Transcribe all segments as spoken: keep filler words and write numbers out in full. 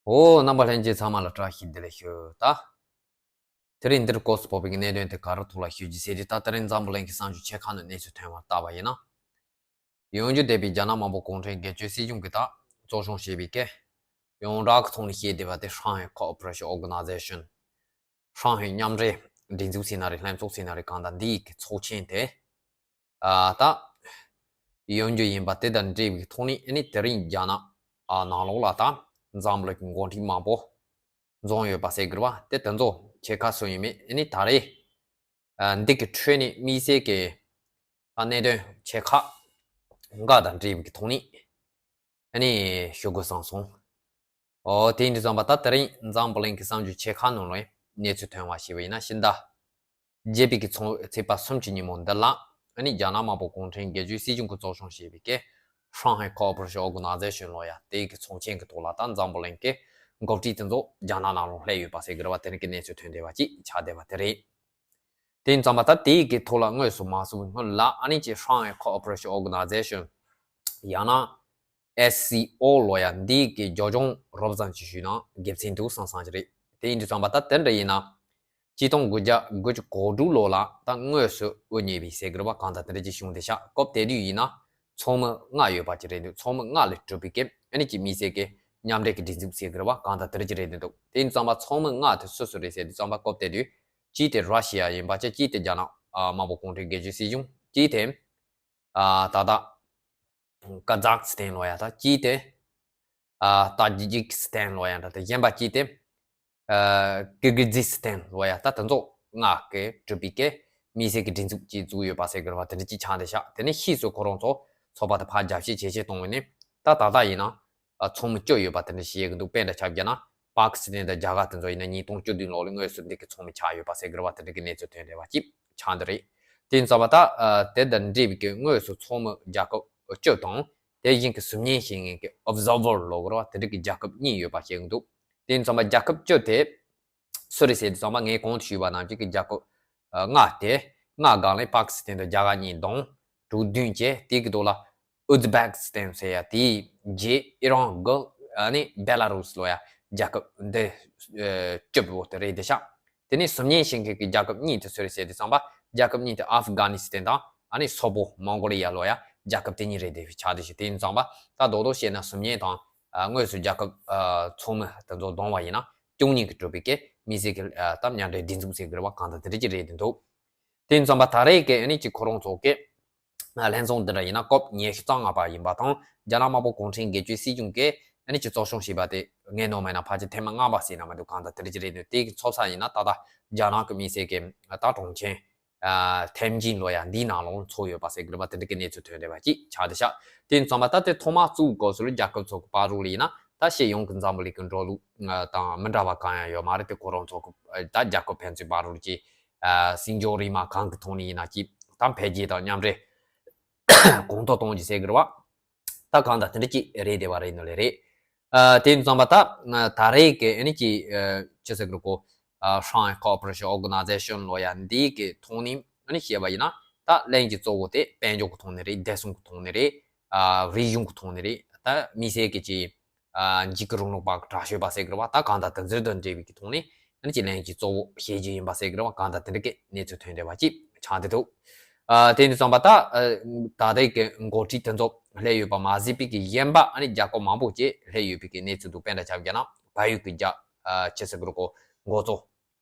ཨོ། རྣམ་པ་ལྷན་རྒྱས་ཚང་མ་ལ་བཀྲ་ཤིས་བདེ་ལེགས་ཞུ། ད་དེ་རིང་འདིར་སྐབས་སུ་བབས་པའི་གནད་དོན་དེ་ག་རེ་ཐོག་ལ་ཞུ་རྒྱུ་ཟེར་དུས། ད་དེ་རིང་འཛམ་བུ་གླིང་གི་གསར་འགྱུར་ཆེ་ཁག་ནང་གནས་ཚུལ་ཐོན་པ་ལྟ་བ་ཡིན་ན། ཡོང་རྒྱུ་བསྡད་པའི་རྒྱ་ནག་དམར་པོ་གུང་ཁྲན་སྒེར་གཅོད་སྲིད་གཞུང་གིས་ད་གཙོ་སྐྱོང་བྱས་པའི་གི་ཡོངས་གྲགས་ཀྱི་ཐོག་ནས་བཤད་བསྡད་པ་དེ་ཧྲང་ཧའེ་ཁོ་ཨོ་པ་རེ་ཤན་ཨོར་ག་ནའི་ཛེ་ཤན། ཧྲང་ཧའེ་མཉམ་འབྲེལ་སྒྲིག་འཛུགས་ཟེར་ན་རེད། ལྷན་ཚོགས་ཟེར་ན་རེད། གང་ལྟར་འདི་ཡི་གི་ཚོགས་ཆེན་དེ་ཨ་ད་ཡོང་རྒྱུ་ཡིན་པ་དེ་དང་འབྲེལ་བའི་ཐོག་ནས། ཨ་ནི་དེ་རིང་རྒྱ་ནག་ཨ་ནང་ལོགས་ལ་ད་འཛམ་གླིང་གི་འགོ་ཁྲིད་མང་པོ་འཛོམས་ཡོད་པ་ཟེར་གི་རེད་བ། དེ་དེ་ཚོ་ཆེ་ཁག་སུ་ཡིན་མིན། ཨ་ནི་ད་རེས་ཨ་འདི་གི་ཁྲོད་ནས་དམིགས་བསལ་གྱི་ད་གནད་དོན་ཆེ་ཁག་འགའ་དང་འབྲེལ་བའི་ཐོག་ནས་ཨ་ནི་ཞུ་དགོས་བསམ་སོང་། ཨོ། དེ་ཡིན་དུས་ཙམ་པ་ད་དེ་རིང་འཛམ་བུ་གླིང་གི་གསར་འགྱུར་ཆེ་ཁག་ནང་ལ་གནས་ཚུལ་ཐོན་པ་ཞིག་ཡིན་ན། ཕྱི་ཟླ་བརྒྱད་པའི་གི་ཚོ་ཚེས་པ་སུམ་གྱི་ཉིན་མོ་འདི་ལ། ཨ་ནི་རྒྱ་ནག་དམར་པོ་གུང་ཁྲན་སྒེར་གཅོད་སྲིད་གཞུང་གིས་གཙོ་སྐྱོང་བྱས་པའི་གི་ཧྲང་ཧའེ་ཁོ་ཨོ་པ་རེ་ཤན་ཨོར་ག་ནའི་ཛེ་ཤན་ལོ་ཡ་དེའི་གི་ཚོགས་ཆེན་གྱི་ཐོག་ལ་ད་འཛམ་བུ་གླིང་གི་འགོ་ཁྲིད་དེ་ཚོ་རྒྱ་ནག་ནང་ལ་སླེབས་ཡོད་པ་ཟེར་གི་རེད་བ། དེ་རིང་གི་གནས་ཚུལ་ཐོན་བསྡད་པ་ཅིག་ཆགས་བསྡད་པ་དེ་རེད། དེ་ཡིན་ཙམ་པ་ད་དེའི་གི་ཐོག་ལ་དངོས་སུ་མ་སོང་བའི་སྔོན་ལ། ཨ་ནི་ཅིག་ཧྲང་ཧའེ་ཁོ་ཨོ་པ་རེ་ཤན་ཨོར་ག་ནའི་ཛེ་ཤན། ཡང་ན་ཨེས་སི་ཨོ་ལོ་ཡ་འདི་གི་རྒྱབ་ལྗོངས་རོབ་ཙམ་ཅིག་ཞུས་ན་དགེ་མཚན་འདུག་བསམ་བསམ་གྱི་རེད། དེ་ཡིན་དུས་ཙམ་པ་ད་དེ་འདྲ་ཡིན་ན། ཆིག་སྟོང་དགུ་བརྒྱ་དགུ་བཅུ་གོ་དྲུག་ལོ་ལ་ད་དངོས་སུ་དབུ་བརྙེས་པའི་ཟེར་གི་རེད་བ། གང་ལྟར་དེ་འདྲ་ཅིག་བྱུང་བསྡད་ཤག་སྐབས་དེ་དུས་ཡིན་ན་ཚོགས་མི་ལྔ་ཡོད་པ་ཅིག་རེད་འདུག་ཚོགས་མི་ལྔ་ལས་གྲུབ་པའི་གི་ཨ་ནི་ཅིག་དམིགས་བསལ་གྱི་མཉམ་འབྲེལ་གྱི་སྒྲིག་འཛུགས་ཟེར་གི་རེད་བ། གང་ལྟར་དེ་འདྲ་ཅིག་རེད་འདུག་དེ་ཡིན་ཙམ་པ་ཚོགས་མི་ལྔ་དེ་སུ་སུ་རེད་ཟེར་དུས་ཙམ་པ། སྐབས་དེ་དུས་གཅིག་དེ་ར་ཤི་ཡ་ཡིན་པ་བྱས། གཅིག་དེ་རྒྱ་ནག་ཨ་དམར་པོ་གུང་ཁྲན་སྒེར་གཅོད་སྲིད་གཞུང་། གཅིག་དེ་ཨ་ད་ལྟ་ཀ་ཛག་སི་ཐན་ལོ་ཡ་ད། གཅིག་དེ་ཨ་ཏཱ་ཇི་ཀི་སི་ཐན་ལོ་ཡ་ད། དེ་གཞན་པ་གཅིག་དེ་ཨ་ཀི་གི་ཛི་སི་ཐན་ལོ་ཡ་ད། དེ་ཚོ་ལྔ་གིས་གྲུབ་པའི་གི་དམིགས་བསལ་གྱི་སྒྲིག་འཛུགས་ཅིག་བཙུགས་ཡོད་པ་ཟེར་གི་རེད་བ། དེ་འདྲ་ཅིག་ཆགས་བསྡད་ཤག་དེ་ནས་ཕྱིས་སུ་ཁོ་རང་ཚོ་ཚོགས་པ་དེ་ཕར་རྒྱ་བསྐྱེད་ཇེ་ཆེ་གཏོང་བ་ནས། ད་ད་ལྟ་ཡིན་ན་ཨ་ཚོགས་མི་བཅུ་ཡོད་པ་དེ་འདྲ་ཞིག་ཡོད་གི་འདུག་དཔེར་ན་ཆ་བཞག་ན་པཱ་ཀི་སི་ཐན་དང་རྒྱ་གར་དེ་ཚོ་ཡིན་ན་ཉིས་སྟོང་བཅུ་བདུན་ལོ་ལ་དངོས་སུ་འདི་གི་ཚོགས་མི་ཆགས་ཡོད་པ་ཟེར་གི་རེད་བ། དེ་འདྲ་གི་གནས་ཚུལ་ཐོན་བསྡད་པ་ཅིག་ཆགས་འདི་རེད། དེ་ཡིན་ཙམ་པ་ད་ཨ་དེ་དང་འབྲེལ་བའི་གི་དངོས་སུ་ཚོགས་མི་རྒྱལ་ཁབ་བཅུ་དང་། དེ་བཞིན་གྱི་གཟུགས་བརྙན་བྱེད་མཁན་གྱི་ཨོབ་ཛར་བར་ལབ་དགོས་རེད་བ། དེ་འདྲ་གི་རྒྱལ་ཁབ་གཉིས་ཡོད་པ་བཤད་གི་འདུག་དེ་ཡིན་ཙམ་པ་རྒྱལ་ཁབ་བཅུ་དེ་སུ་རེད་ཟེར་དུས་ཙམ་པ། ངས་གོང་དུ་ཞུས་པ་ནང་བཞིན་གྱི་རྒྱལ་ཁབ་ཨ་ལྔ་དེ། ལྔ་སྒང་ལ་པཱ་ཀི་སི་ཐན་དང་རྒྱ་གར་གཉིས་བསྡོམས་དྲུག་བདུན་བྱས། དེ་གི་ཐོག་ལ་ཨུ་ཛི་བེག་སི་ཐན་ཟེར་ཡ། དེའི་རྗེས་ཨི་རན། གི་ཨ་ནི་བེ་ལ་རུ་སི་ལབ་ཡ་རྒྱལ་ཁབ་འདི་ཨ་བཅུ་པོ་དེ་རེད་བསྡད་ཤག་དེ་ནས་གཟུགས་བརྙན་བྱེད་མཁན་གྱི་རྒྱལ་ཁབ་གཉིས་དེ་སུ་རེད་ཟེར་དུས་ཙམ་པ། རྒྱལ་ཁབ་གཉིས་དེ་ཨབ་གྷ་ནི་སི་ཐན་དང་ཨ་ནི་སོག་པོ་མོང་གོ་ལི་ཡ་ལབ་ཡ་རྒྱལ་ཁབ་དེ་གཉིས་རེད་བསྡད་པ་ཆགས་བསྡད་ཤག་དེ་ཡིན་ཙམ་པ་ད་རྡོག་རྡོག་བཤད་ན་གཟུགས་བརྙན་དང་ཨ་དངོས་སུ་རྒྱལ་ཁབ་ཨ་ཚོགས་མི་དེ་ཚོ་བསྡོམས་པ་ཡིན་ན་བཅུ་གཉིས་ཀྱིས་གྲུབ་པའི་གི་དམིགས་བསལ་གྱི་ཨ་ད་མཉམ་འབྲེལ་སྒྲིག་འཛུགས་ཟེར་གི་རེད་བ། གང་ལྟར་དེ་འདྲ་ཅིག་རེད་བསྡད་འདུག་དེ་ཡིན་ཙམ་པ་ད་རེས་ཀྱི་ཨ་ནི་ཅིག་ཁོ་རང་ཚོ་གི་ལྷན་ཚོགས་འདི་འདྲ་ཡིན་ན་སྐབས་ཉི་ཤུ་རྩ་ལྔ་པ་ཡིན་པ་དང་། རྒྱ་ནག་དམར་པོ་གུང་ཁྲན་སྒེར་གཅོད་སྲིད་གཞུང་གིས་ཨ་ནི་ཅིག་གཙོ་སྐྱོང་བྱས་པ་དེ་ངས་ནོར་མེད་ན་ཕལ་ཆེར་ཐེངས་མ་ལྔ་པ་ཟེར་ན་མི་འདུག་གང་ལྟར་དེ་འདྲ་ཅིག་རེད་འདུག་དེ་གི་ཚོགས་ས་ཡིན་ན་ད་ལྟ་རྒྱ་ནག་གི་དམིགས་བསལ་གྱི་ད་གྲོང་ཁྱེར་ཨ་ཐེམ་ཅིན་ལབ་ཡ་འདིའི་ནང་ལོགས་ཚོགས་ཡོད་པ་ཟེར་གི་རེད་བ། དེ་འདྲ་གི་གནས་ཚུལ་ཐོན་བསྡད་པ་ཅིག་ཆགས་བསྡད་ཤག་དེ་ཡིན་ཙམ་པ་ད་དེ་ཐོག་མར་བཙུགས་སྐབས་སུ་ལ་རྒྱལ་ཁབ་ཚོ་གི་བར་དུ་ལ་ཡིན་ན་ད་སྤྱི་ཡོངས་ཀྱི་འཛམ་བུ་གླིང་གི་འགྲོ་ལུགས་དང་མི་འདྲ་བ་གང་ཡང་ཡོད་མ་རེད། དེ་ཁོ་རང་ཚོ་གི་ད་རྒྱལ་ཁབ་ཕན་ཚུན་བར་དུ་ལ་ཅིག་ཨ་སྲིད་འབྱོར་རིག་དམག་གང་གི་ཐོག་ནས་ཡིན་ན་ཅིག་ད་འཕེལ་རྒྱས་དང་མཉམ་འབྲེལ་གོང་མཐོར་གཏོང་རྒྱུ་ཟེར་གི་རེད་བ། ད་གང་ལྟར་དེ་འདྲ་ཅིག་རེད་བསྡད་པ་རེད་ནོ་ལེ་རེད། ཨ་དེ་ཡིན་ཙམ་པ་ད་ད་རེས་ཀྱི་ཨ་ནི་ཅིག་ཨ་ཅི་ཟེར་གི་རེད་གོ། ཨ་Shanghai Cooperation Organization ལབ་ཡ་འདི་གི་ཐོག་ནས་ཨ་ནི་བཤད་པ་ཡིན་ན། ད་ལན་གྱི་གཙོ་བོ་དེ་དཔལ་འབྱོར་གྱི་ཐོག་ནས་རེད། བདེ་སྲུང་གི་ཐོག་ནས་རེད། ཨ་རིག་གཞུང་གི་ཐོག་ནས་རེད། ད་དམིགས་བསལ་གྱི་ཅིག་ཨ་འཇིགས་སྐུལ་རིང་ལུགས་པ་གི་དྲག་སྤྱོད་པ་ཟེར་གི་རེད་བ། ད་གང་ལྟར་དེ་ཚོ་དང་འབྲེལ་བའི་གི་ཐོག་ནས་ཨ་ནི་ཅིག་ལན་གྱི་གཙོ་བོ་བཤད་རྒྱུ་ཡིན་པ་ཟེར་གི་རེད་བ། གང་ལྟར་དེ་འདྲ་གི་གནས་ཚུལ་ཐོན་བསྡད་པ་ཅིག་ཆགས་བསྡད་འདུག་ཨ་དེ་ཡིན་དུས་ཙམ་པ་ད་ཨ་ད་ལྟའི་གི་འགོ་ཁྲིད་དེ་ཚོ་སླེབས་ཡོད་པ་མ་ཟད་པའི་གི་གཞན་པ་ཨ་ནི་རྒྱལ་ཁབ་མང་པོ་ཅིག་སླེབས་ཡོད་པའི་གི་གནས་ཚུལ་འདུག་དཔེར་ན་ཆ་བཞག་ན་བལ་ཡུལ་གི་རྒྱ་ཨ་ཅི་ཟེར་གི་རེད་གོ། འགོ་གཙོ་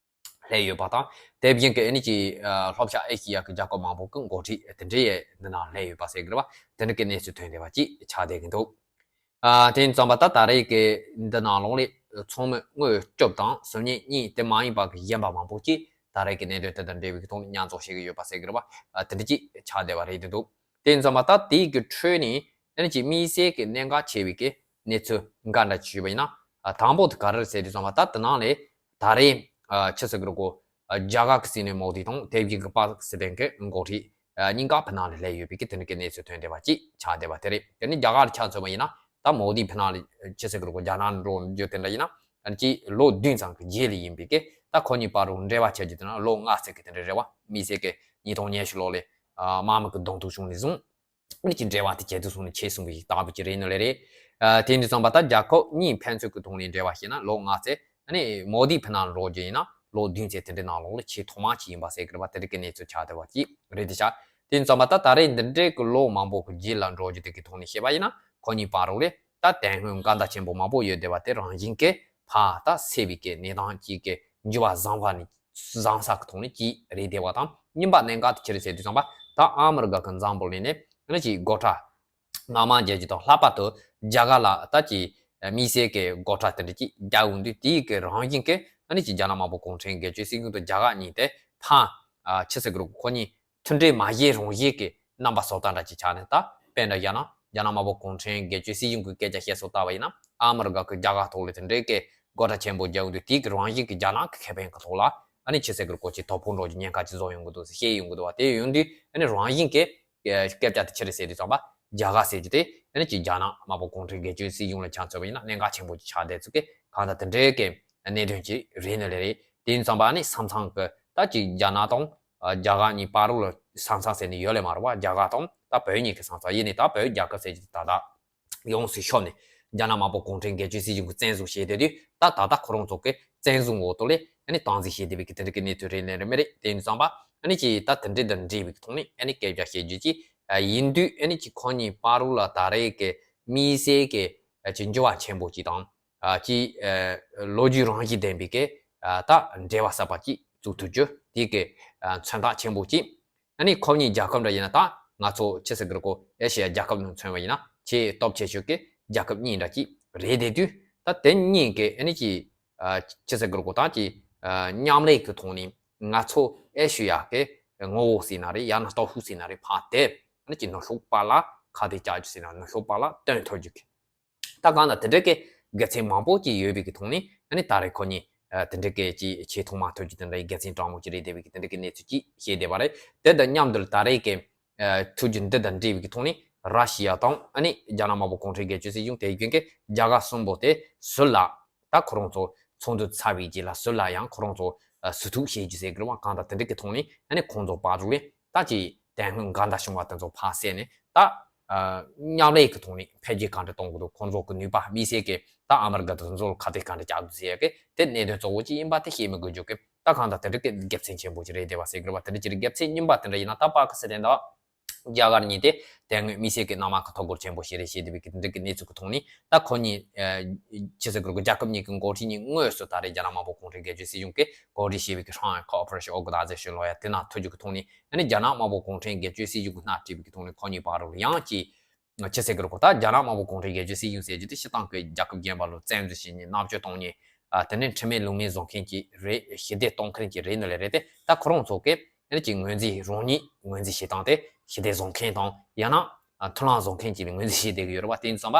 སླེབས་ཡོད་པ་དང་། དེ་བཞིན་གི་ཨ་ནི་ཅིག་ཨ་ལྷོ་བྱང་ཨེ་ཤི་ཡ་གི་རྒྱལ་ཁབ་མང་པོ་གི་འགོ་ཁྲིད་དེ་འདྲ་ཡང་འདི་ནང་སླེབས་ཡོད་པ་ཟེར་གི་རེད་བ། དེ་འདྲ་གི་གནས་ཚུལ་ཐོན་བསྡད་པ་ཅིག་ཆགས་བསྡད་ཀྱི་འདུག་ཨ་དེ་ཡིན་དུས་ཙམ་པ་ད་ད་རེས་ཀྱི་འདི་ནང་ལོགས་ལ་ཚོགས་མི་དངོས་བཅུ་དང་གཟུགས་བརྙན་གཉིས་དེ་མ་ཡིན་པ་གི་གཞན་པ་མང་པོ་ཅིག་ད་རེས་ཀྱི་གནད་དོན་དེ་དང་འབྲེལ་བའི་གི་ཐོག་ནས་མཉམ་ཚོགས་བྱེད་ཀྱི་ཡོད་པ་ཟེར་གི་རེད་བ། ཨ་དེ་འདྲ་ཅིག་ཆགས་བསྡད་པ་རེད་འདུག་དེ་ཡིན་དུས་ཙམ་པ་ད་དེའི་གི་ཁྲོད་ནས་ཨ་ནི་ཅིག་དམིགས་བསལ་གྱི་གནད་འགག་ཆེ་བའི་གི་གནས་ཚུལ་འགའ་འདྲ་ཞུས་པ་ཡིན་ན། ཨ་དང་པོ་དེ་ག་རེ་རེད་ཟེར་དུས་ཙམ་པ་ད་དེ་ནང་ལ་ད་རེས་ཨ་ཆི་ཟེར་གི་རེད་གོ། ཨ་རྒྱ་གར་གྱི་སྲིད་བློན་མོ་དི་དང་དེ་བཞིན་གྱི་པ་ཀི་སི་ཐན་གྱི་འགོ་ཁྲིད་ཨ་གཉིས་ཀ་ཕི་ནང་ལ་སླེབས་ཡོད་པའི་གི་དེ་འདྲ་གི་གནས་ཚུལ་ཐོན་བསྡད་པ་ཅིག་ཆགས་བསྡད་པ་དེ་རེད། དེ་ནི་རྒྱ་གར་ཆ་མཚོན་པ་ཡིན་ན་ད་མོ་དི་ཕི་ནང་ལ་ཆི་ཟེར་གི་རེད་གོ། རྒྱ་ནག་འགྲོ་རྒྱུ་དེ་འདྲ་ཡིན་ན་ཨ་ཅིག་ལོ་བདུན་ཙམ་གྱི་རྗེས་ལ་ཡིན་པའི་གི། ད་ཁོ་གཉིས་བར་དུ་འབྲེལ་བ་ཆགས་རྒྱུ་དེ་ན་ལོ་ལྔ་ཙམ་གྱི་དེ་འདྲ་རེད་བ། དམིགས་བསལ་གྱི་ཉིས་སྟོང་ཉི་ཤུ་ལོ་ལ་ཨ་དམག་མི་གི་གདོང་ཐུག་བྱུང་ནས་བཟུང་། ཨ་ནི་ཅིག་འབྲེལ་བ་དེ་ཇེ་སྡུག་སོང་ནས་ཆེ་སོང་བའི་ལྟ་བུ་ཅིག་རེད་ནོ་ལེ་རེད། ཨ་དེ་འདྲ་ཙམ་པ་ད་རྒྱལ་ཁབ་གཉིས་ཕན་ཚུན་གྱི་ཐོག་ནས་འབྲེལ་བ་བྱས་ན་ལོ་ལྔ་ཚེ་ཨ་ནི་མོ་དིའི་ཕི་ནང་འགྲོ་རྒྱུ་ཡིན་ན་ལོ་བདུན་ཚེ་དེ་འདྲའི་ནང་ལོགས་ལ་ཆེས་ཐོག་མ་ཅིག་ཡིན་པ་ཟེར་གི་རེད་པ། དེ་འདྲ་གི་གནས་ཚུལ་ཆགས་བསྡད་པ་ཅིག་རེད་དེ་ཤག་དེ་ཙམ་པ་ད་ད་རེས་འདི་འདྲའི་གི་ལོ་མང་པོ་གི་རྗེས་ལ་འགྲོ་རྒྱུ་དེ་གི་ཐོག་ནས་བཤད་པ་ཡིན་ན་ཁོ་གཉིས་བར་རུ་ལས་ད་དེ་སྔོན་འགལ་ཟླ་ཆེན་པོ་མང་པོ་ཡོད་བསྡད་པ་དེ་རང་བཞིན་གྱིས་ཕར་ད་སེལ་བའི་གི་གནས་སྟངས་ཅིག་གི་འགྱུར་བ་བཟང་བ་ནི་བཟང་ས་གི་ཐོག་ནས་ཅིག་རེད་བསྡད་པ་དང་། གཉིས་པ་གནད་འགག་དེ་ཅི་རེད་ཟེར་དུས་ཙམ་པ་ད་ཨ་མི་རི་ཀ་གི་འཛམ་བུ་གླིང་ནས་ཨ་ནི་ཅིག་སྒོ་ཁྲལ་སྣ་མང་རྒྱག་རྒྱུ་དང་། ལྷག་པར་དུ་རྒྱ་གར་ལ་ད་ཅིག་དམིགས་བསལ་གྱི་སྒོ་ཁྲལ་དེ་འདྲ་ཅིག་རྒྱག་འོང་དུས་དེའི་གི་རང་བཞིན་གྱིས་ཨ་ནི་ཅིག་རྒྱ་ནག་དམར་པོ་གུང་ཁྲན་སྒེར་གཅོད་སྲིད་གཞུང་དང་རྒྱ་གར་གཉིས་དེ་ཕར་ཨ་ཆི་ཟེར་དགོས་རེད། ཁོ་གཉིས་མཐུན་འབྲེལ་མ་བྱས་རང་བྱས་ཀྱི་རྣམ་པ་བཟོ་ལྟ་འདྲ་ཅིག་ཆགས་ནས། ད་དཔེར་ན་ཡང་ན་རྒྱ་ནག་དམར་པོ་གུང་ཁྲན་སྒེར་གཅོད་སྲིད་གཞུང་གི་སྐད་ཆ་བཤད་སྲོལ་ལྟ་བ་ཡིན་ན་ཨ་མི་རི་ཀ་གི་རྒྱ་གར་ཐོག་ལ་དེ་འདྲའི་གི་སྒོ་ཁྲལ་ཆེན་པོ་རྒྱག་འོང་དུས་དེའི་གི་རང་བཞིན་གྱི་རྒྱ་ནག་གི་ཁེ་ཕན་གྱི་ཐོག་ལ་ཨ་ནི་ཆི་ཟེར་དགོས་རེད། ཁོ་ཅིག་དོ་ཕོག་འགྲོ་རྒྱུ་ཉེན་ཁ་ཅིག་བཟོ་ཡོང་གི་འདུག་ཟེར་བཤད་ཡོང་གི་འདུག་བ། དེ་ཡོང་དུས་ཨ་ནི་རང་བཞིན་གྱི་སྐད་ཆ་དེ་ཅི་རེད་ཟེར་དུས་ཙམ་པ་རྒྱ་གར་ཟེར་རྒྱུ་དེ་ཨ་ནི་ཅིག་རྒྱ་ནག་དམར་པོ་གུང་ཁྲན་སྒེར་གཅོད་སྲིད་གཞུང་ལ་ཆ་མཚོན་པ་ཡིན་ན་གནད་འགག་ཆེན་པོ་ཅིག་ཆགས་བསྡད་ཚུལ་གྱི་གང་ལྟར་དེ་འདྲའི་གི་གནད་དོན་ཅིག་རེད་ནི་ལས་རེད། དེ་ཡིན་ཙམ་པ་ཨ་ནི་ས་མཚམས་ཀྱི་ད་ཅིག་རྒྱ་ནག་དང་རྒྱ་གར་གཉིས་བར་རུ་ལ་ས་མཚམས་ཟེར་ནས་ཡོད་ལེ་མ་རེད་བ། རྒྱ་གར་དང་ད་བོད་གཉིས་ཀྱི་ས་མཚམས་ཡིན་ནི། ད་བོད་རྒྱལ་ཁབ་ཟེར་རྒྱུ་དེ་ད་ལྟ་ཡོངས་སུ་ཤོར་ནས་རྒྱ་ནག་དམར་པོ་གུང་ཁྲན་སྒེར་གཅོད་སྲིད་གཞུང་གིས་བཙན་བཟུང་བྱས་བསྡད་དུས། ད་ད་ལྟ་ཁོ་རང་ཚོ་གི་བཙན་བཟུང་འོག་ཏུ་ལས་ཨ་ནི་སྟངས་འཛིན་བྱས་བསྡད་པའི་གི་དེ་འདྲ་གི་གནས་ཚུལ་རེད་ལེ་རེད་མི་རེད། དེ་ཡིན་ཙམ་པ་ཨ་ནི་ཅིག་ད་དེ་འདྲ་དང་འབྲེལ་བའི་གི་ཐོག་ནས་ཨ་ནི་སྐད་ཆ་བཤད་རྒྱུ་ཅིག་ཡིན་དུས་ཨ་ནི་ཅིག་ཁོ་གཉིས་བར་རུ་ལ་ད་རེས་ཀྱི་དམིགས་བསལ་གྱི་ཅིག་འགྱུར་བ་ཆེན་པོ་ཅིག་དང་། ཅིག་ལོ་རྒྱུས་རང་བཞིན་ལྡན་པའི་གི་ད་འབྲེལ་བ་གསར་པ་ཅིག་བཙུགས་ཐུབ་རྒྱུ་དེ་གི་མཚོན་རྟགས་ཆེན་པོ་ཅིག་ཨ་ནི་ཁོ་གཉིས་རྒྱལ་ཁབ་འདྲ་ཡིན་ན། ད་ང་ཚོ་ཆི་ཟེར་དགོས་རེད། ཨེ་ཤེ་ཡ་རྒྱལ་ཁབ་ནང་མཚོན་པ་ཡིན་ན་ཆེས་སྟོབས་ཆེ་ཤོས་ཀྱི་རྒྱལ་ཁབ་གཉིས་འདྲ་ཅིག་རེད་བསྡད་དུས། ད་དེ་གཉིས་ཀྱི་ཨ་ནི་ཅིག་ཆི་ཟེར་དགོས་རེད། ད་ཅིག་མཉམ་ལས་ཀྱི་ཐོག་ནས་ང་ཚོ་ཨེ་ཤེ་ཡ་གི་ངོ་བོ་ཟེར་ན་རེད། ཡང་ན་སྟོབས་ཤུགས་ཟེར་ན་རེད། ཕར་དེ་ཨ་ནི་ཅིག་ནུབ་ཕྱོགས་པ་ལ་ཁ་གཏད་བཅག་རྒྱུ་ཟེར་ན་ནུབ་ཕྱོགས་པ་ལ་སྟོན་ཐུབ་རྒྱུ་གི་ད་གང་ལྟར་དེ་འདྲ་གི་དགེ་མཚན་མང་པོ་ཅིག་ཡོད་པའི་གི་ཐོག་ནས་ཨ་ནི་ད་རེས་ཁོ་གཉིས་དེ་འདྲ་གི་ཅིག་ཆེས་ཐོག་མ་ཐུག་རྒྱུ་དེ་འདྲའི་དགེ་མཚན་དྲང་མོ་ཅིག་རེད་བསྡད་པའི་གི་དེ་འདྲ་གི་གནས་ཚུལ་ཅིག་བཤད་བསྡད་པ་རེད། དེ་དང་མཉམ་དུ་ད་རེས་ཀྱི་ཐུག་རྒྱུ་འདི་དང་འབྲེལ་བའི་གི་ཐོག་ནས་ར་ཤི་ཡ་དང་ཨ་ནི་རྒྱ་ནག་དམར་པོ་གུང་ཁྲན་སྒེར་གཅོད་སྲིད་གཞུང་དེ་བཞིན་གྱི་རྒྱ་གར་གསུམ་པོ་དེ་ཟུར་ལ་ད་ཁོ་རང་ཚོ་ཚོགས་འདུ་ཚར་བའི་རྗེས་ལ་ཟུར་ལ་ཡང་ཁོ་རང་ཚོ་ཟུར་ཐུག་བྱེད་རྒྱུ་ཟེར་གི་རེད་བ། གང་ལྟར་དེ་འདྲ་གི་ཐོག་ནས་ཨ་ནི་ཁོང་ཚོ་བར་དུ་ལས་ད་ཅིག་དེ་སྔོན་འགལ་ཟླ་བྱུང་བ་དེ་ཚོ་ཕར་བསལ་ནས་ད་མཉམ་ལས་ཀྱི་ཐོག་ནས་འཕེལ་རྒྱས་གང་འདྲ་གཏོང་དགོས་འདུག་ཁོང་ཚོ་གི་ནུས་པ་དམིགས་བསལ་གྱི་ད་ཨ་མི་རི་ཀ་དང་ཚོ་ཁ་གཏད་གང་འདྲ་བཅག་དགོས་ཟེར་ཡ་གི་དེ་གནད་དོན་གཙོ་བོ་ཅིག་ཡིན་པ་དེ་བཤད་མི་དགོས་རྒྱུ་གི་ད་གང་ལྟར་དེ་འདྲ་གི་དགེ་མཚན་ཆེན་པོ་ཅིག་རེད་བསྡད་པ་ཟེར་གི་རེད་བ། དེ་འདྲ་ཅིག་རེད། དགེ་མཚན་གཉིས་པ་དེ་འདྲ་ཡིན་ན་ད་པ་ཀི་སི་ཐན་དང་རྒྱ་གར་གཉིས་དེ་དེ་སྔོན་དམིགས་བསལ་གྱི་སྣ་མང་གི་ཐོ་འགོད་ཆེན་པོ་ཞིག་རེད་བྱས་བསྡད་པའི་གི་འདི་འདྲ་གི་གནས་ཚུལ་གྱི་ཐོག་ནས་ད་ཁོ་གཉིས་ཆི་ཟེར་དགོས་རེད། རྒྱལ་ཁབ་གཉིས་ཀྱི་འགོ་ཁྲིད་གཉིས་དངོས་སུ་ད་རེས་རྒྱ་ནག་དམར་པོ་གུང་ཁྲན་སྒེར་གཅོད་སྲིད་གཞུང་གིས་གོ་སྒྲིག་བྱས་པའི་གི་Shanghai Cooperation Organization ལོ་ཡ་དེ་ནང་ཐུག་རྒྱུ་གི་ཐོག་ནས་ཨ་ནི་རྒྱ་ནག་དམར་པོ་གུང་ཁྲན་སྒེར་གཅོད་སྲིད་གཞུང་གིས་སྣེ་ཁྲིད་པའི་གི་ཐོག་ནས་ཁོ་གཉིས་བར་དུ་ཡང་ཅིག་ཆི་ཟེར་དགོས་རེད། ད་རྒྱ་ནག་དམར་པོ་གུང་ཁྲན་སྒེར་གཅོད་སྲིད་གཞུང་ཟེར་རྒྱུ་དེ་སྤྱིར་བཏང་གི་རྒྱལ་ཁབ་གཞན་པ་ལ་བཙན་འཛུལ་བྱས་ནས་མནར་གཅོད་གཏོང་མཁན་དེ་འདྲའི་ཁྲིམས་མེད་ལུགས་མེད་བཟོ་མཁན་ཅིག་རེད། ཞི་བདེ་གཏོང་མཁན་ཅིག་རེད་ནི་ལས་རེད་དེ། ད་ཁོ་རང་ཚོ་གིས་ཨ་ནི་ཅིག་ངོས་འཛིན་རང་ཉིད་ངོས་འཛིན་བྱེད་སྟངས་དེ་ཞི་བདེ་བཟོ་མཁན་དང་ཡང་ན་མཐུན་ལམ་བཟོ་མཁན་ཅིག་ལ་ངོས་འཛིན་བྱས་བསྡད་ཀྱི་ཡོད་རེད་བ། དེ་ཡིན་ཙང་པ་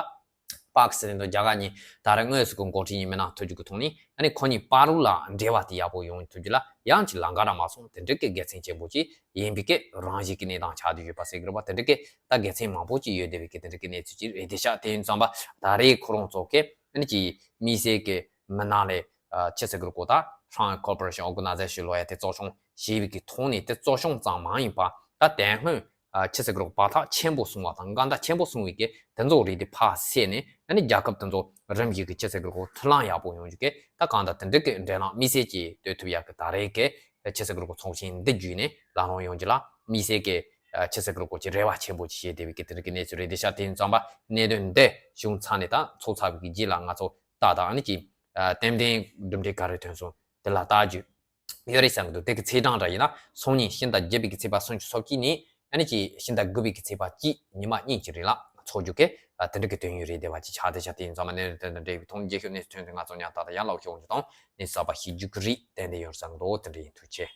པ་ཀི་སི་ཐན་དང་རྒྱ་གར་གཉིས་ད་རེས་དངོས་སུ་གི་འགོ་ཁྲིད་གཉིས་མི་སྣ་ཐུག་རྒྱུ་གི་ཐོག་ནས་ཨ་ནི་ཁོ་གཉིས་བར་དུ་ལ་འབྲེལ་བ་དེ་ཡག་པོ་ཡོང་ཐུབ་རྒྱུ་ལ་ཡང་ཅིག་ལམ་ཁ་ར་མ་སོང་། དེ་འདྲ་གི་དགེ་མཚན་ཆེན་པོ་ཅིག་ཡིན་པའི་གི་རང་བཞིན་གྱི་གནས་སྟངས་ཆགས་བསྡད་ཡོད་པ་ཟེར་གི་རེད་བ། དེ་འདྲ་གི་ད་དགེ་མཚན་མང་པོ་ཅིག་ཡོད་བསྡད་པའི་གི་དེ་འདྲ་གི་གནས་ཚུལ་ཅིག་རེད་དེ་ཤག་དེ་ཡིན་ཙང་པ་ད་རེས་ཁོ་རང་ཚོ་གི་ཨ་ནི་ཅིག་དམིགས་བསལ་གི་མི་སྣ་ལས་ཆི་ཟེར་གི་རེད་གོ། ད་Shanghai Cooperation Organization ལོ་ཡ་དེ་གཙོ་སྐྱོང་བྱས་པའི་གི་ཐོག་ནས་དེ་གཙོ་སྐྱོང་ཙམ་མ་ཡིན་པ་ད་དེ་སྔོན་ཆི་ཟེར་གི་རེད་གོ། བར་ཐག་ཆེན་པོ་སོང་བ་དང་འགལ་ཟླ་ཆེན་པོ་སོང་བའི་གི་དེ་ཚོ་རིགས་དེ་ཕར་བསལ་ནས་ཨ་ནི་རྒྱལ་ཁབ་དེ་ཚོ་རིམ་བཞིན་གི་ཆི་ཟེར་གི་རེད་གོ་མཐུན་ལམ་ཡག་པོ་ཡོང་རྒྱུ་གི་ད་གང་ལྟར་དེ་འདྲ་གི་འབྲེལ་ལམ་དམིགས་བསལ་གྱིས་གཏོད་ཐུབ་ཡག་གི་ད་རེས་གི་ཆི་ཟེར་གི་རེད་གོ་ཚོགས་ཆེན་འདི་བརྒྱུད་ནས་ལམ་ལྷོང་ཡོང་རྒྱུ་ལ་དམིགས་བསལ་གི་ཆི་ཟེར་གི་རེད་གོ་ཅིག་རེ་བ་ཆེན་པོ་ཅིག་བྱས་བསྡད་པའི་གི་དེ་འདྲ་གི་གནས་ཚུལ་རེད་དེ་ཤག་དེ་ཡིན་ཙང་པ་གནད་དོན་འདི་བྱུང་ཚར་ནས་ད་ཚོགས་ཚར་བའི་གི་རྗེས་ལ་ང་ཚོ་ཏག་ཏག་ཨ་ནི་ཅིག་ཏན་ཏན་གྲུབ་འབྲས་ག་རེ་ཐོན་སོང་དེ་ལ་ལྟ་རྒྱུ་ཡོད་རེད་བསམ་གི་འདུག་དེ་གི་ཚེས་གྲངས་འདྲ་ཡིན་ན་སང་ཉིན་ཕྱི་ཟླ་བརྒྱད་པའི་གི་ཚེས་པ་སུམ་ཅུ་སོ་གཅིག་ནས་ཨ་ནི་ཅིག་ཕྱི་ཟླ་དགུ་པའི་གི་ཚེས་པ་གཅིག་ཉི་མ་གཉིས་ཀྱི་རིང་ལ་ཚོགས་རྒྱུ་གི་དེ་འདྲ་གི་དོན་ཡོད་རེད་བསྡད་པ་ཅིག་ཆགས་བསྡད་ཤག་དེ་ཡིན་ཙང་མ་གནད་དོན་དང་འབྲེལ་བའི་ཐོག་རྒྱས་ཤོག་གནས་ཚུལ་ཐོན་དུས་ང་ཚོ་ཉག་ཏག་ཏག་ཡང་ལབ་ཤོག་འོང་རྒྱུ་དང་གནས་ཚུལ་གསར་པ་ཤེས་རྒྱུ་གི་རིགས་ཏན་ཏན་ཡོད་རེད་བསམ་གི་འདུག་དེ་འདྲ་ཡིན། ཐུགས་རྗེ་ཆེ།